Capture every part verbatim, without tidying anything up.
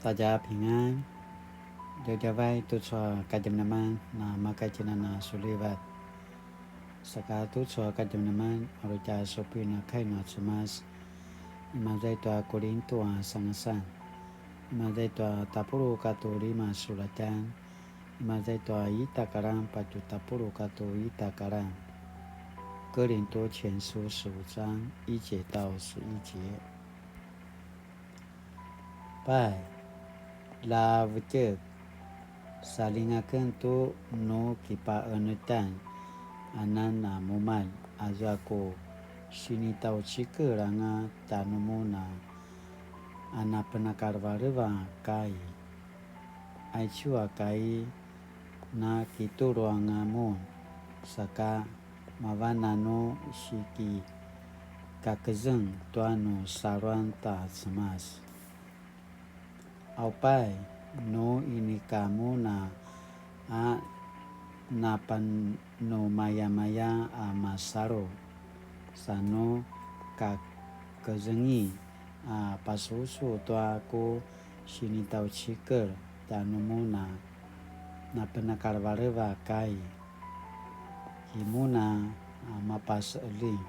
大家平安, djavadjavay tucu a kadjamadjaman na maka tjinana sulivat. Saka tucu a kadjamadjaman, uri tja supuin a kai nua Cemas, imaza i tua Kulintu a sangasan, imaza i tua tapuluq katua lima sulatjan, imaza i tua ita kalan patje tapuluq katua ita kalan. 哥林多前書十五章一节到十一节。 Pai, la vetjek, saljinga aken tu nu kipaqenetjan anan a mumalj, azua ku sinitjaucikel anga tjanumun a, a napenakalevaleva a kai. Aicu a kai, na kitulu anga mun, saka mavan a nu sikikakezeng tua nu saluan ta Cemas. Au pai, nu inika mun a, a napanumayamaya a masalu, sa nu kakezengi a pasusu tua ku sinitjaucikel tjanumun a napenakalevaleva a kai. Ki mun a, a mapaseqeljing.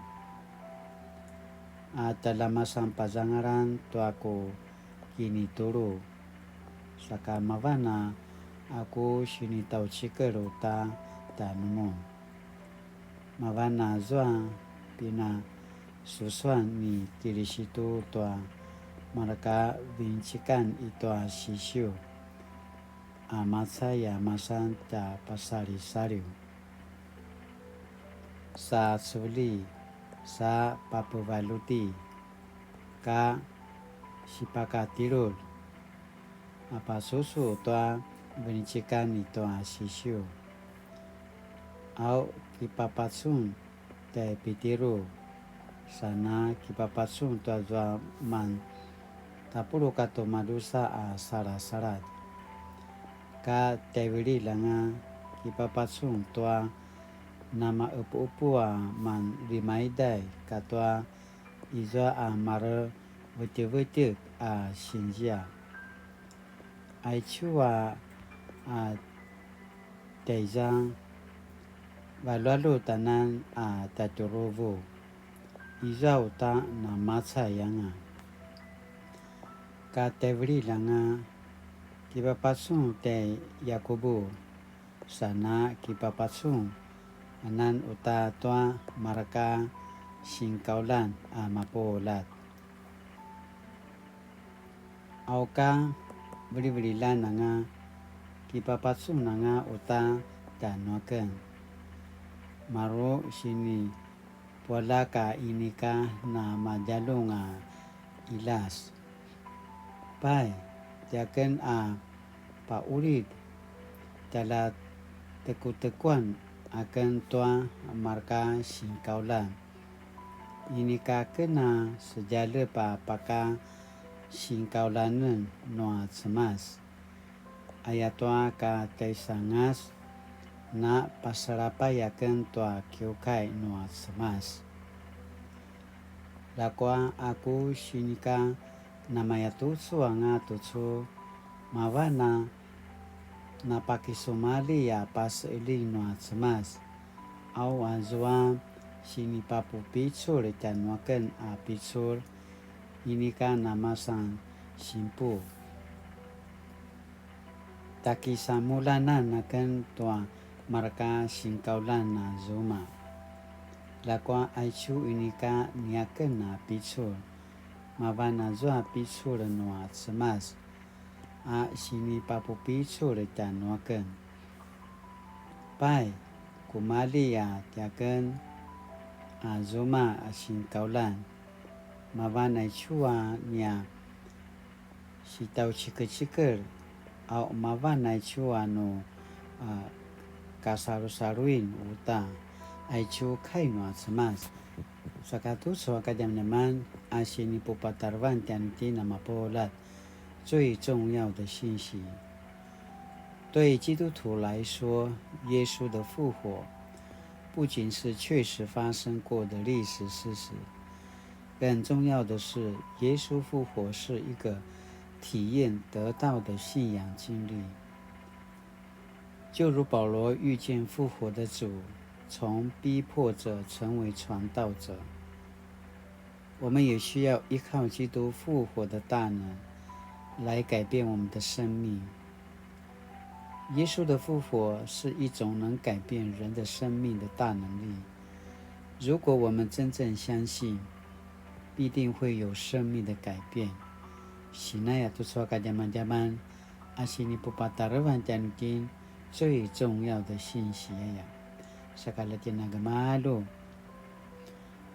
A tjaljamasan pazangalan tua ku kinitulu, saka mavan a ku sinitjaucikel uta tjanumun. Mavan azua pinasusuan ni Kilisitu tua mareka vinecikan i tua Sisiu, a macai a masan tja pasalisaliw, sa cevelji, sa papevaljuti, ka sipakatjelulj, a pasusu tua vinecikan i tua Sisiu. Au kipapacun tjai Pitiru, sa na kipapacun tua zua man tapuluq katua madrusa a salasaladj. Ka tjaivililj anga kipapacun tua namaqepuqepu a man limaiday katua izua a marevetjevetjek a sinzia. Aicu a, a, tjaiza, valjualjut anan a tjatjuruvu, izua uta namacai anga. Ka tjaivililj anga, kipapacun tjai Yakubu, sa na kipapacun anan uta tua mareka sinkauljan a mapuljat. Au ka vilivililjan anga, kipapacun anga uta tjanuaken. Maru sinipualjak a inika namadjaljun a qiljas. Pai, tiaken a paqulid, tjaljatekuteku aken tua mareka sinkauljan. Inika aken a sedjaljep a paka sinkauljanen nua Cemas. Ayatua ka tjaisangas, na pasalapay aken tua kiukai nua Cemas. Ljakua a ku sinika namayatucu anga tucu, mavan a napakisumalji a paseqeljing nua Cemas, au azua sinipapupicul tjanuaken a picul, inika namasan sinpu. Tjakisamuljanan aken tua mareka sinkauljan a zuma. Ljakua aicu inika niaken a picul, mavan azua picul nua Cemas, a sinipapupicul tjanuaken. Pai, kumalji a tiaken a zuma a sinkauljan, mavan aicu a nia sitjaucikecikel, au mavan aicu a nu, a, kasalusaluin uta, aicu kai nua Cemas. Saka tucu a kadjamadjaman a sinipupatarevan tjanuitjen a mapuljat, 最重要的信息。对基督徒来说，耶稣的复活不仅是确实发生过的历史事实，更重要的是，耶稣复活是一个體驗得到的信仰經歷。就如保羅遇見復活的主，從逼迫者成為傳道者，我們也需要依靠基督復活的大能來改變我們的生命。耶穌的復活是一種能改變人的生命的大能力。如果我們真正相信，必定會有生命的改變。Sinaya tucu a kadjamadjaman a sinipupatarevan tjanuitjen 最重要的信息 aya. Saka la tjen a gemalju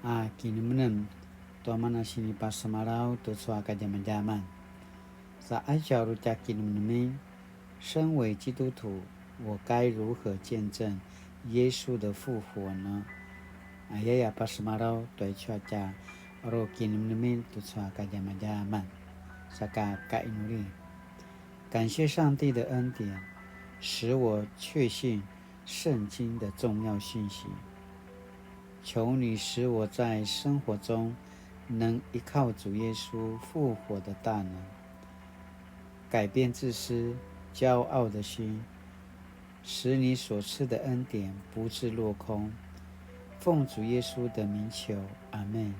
a kinemnem tua mana sinipasemalaw tucu a kadjamadjaman. Sa aicu a uri tja kinemnemen, 身為基督徒，我該如何見證耶穌的復活呢？ Ayaya pasemalaw tua aicu a tja uri kinemnemen tucu a kadjamadjaman. Saka kainuli. 感謝上帝的恩典，使我確信聖經的重要信息。求你使我在生活中能依靠主耶稣复活的大能，改变自私、骄傲的心，使你所赐的恩典不致落空。奉主耶稣的名求，阿们。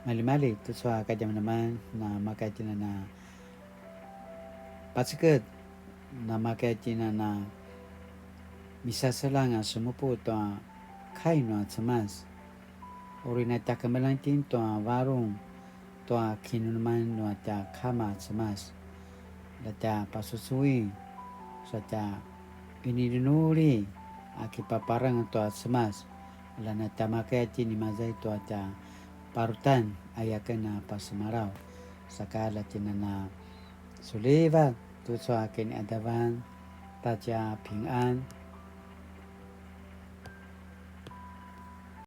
Maljimalji tucu a kadjamadjaman, na maka tjen a na paceged, na maka tjen a na misaseljang a semupu tua kai nua Cemas. Uri na tja kemeljang itjen tua varung tua kinemneman nua tja Kama Cemas. La tja pasusuin, sa tja ininuli a kipaparang tua Cemas. La na tja makaya itjen i maza i tua tja parutan aya ken a pasemalaw. Saka la tjen a na sulivat tucu a kiniadavan, ta tja pingan.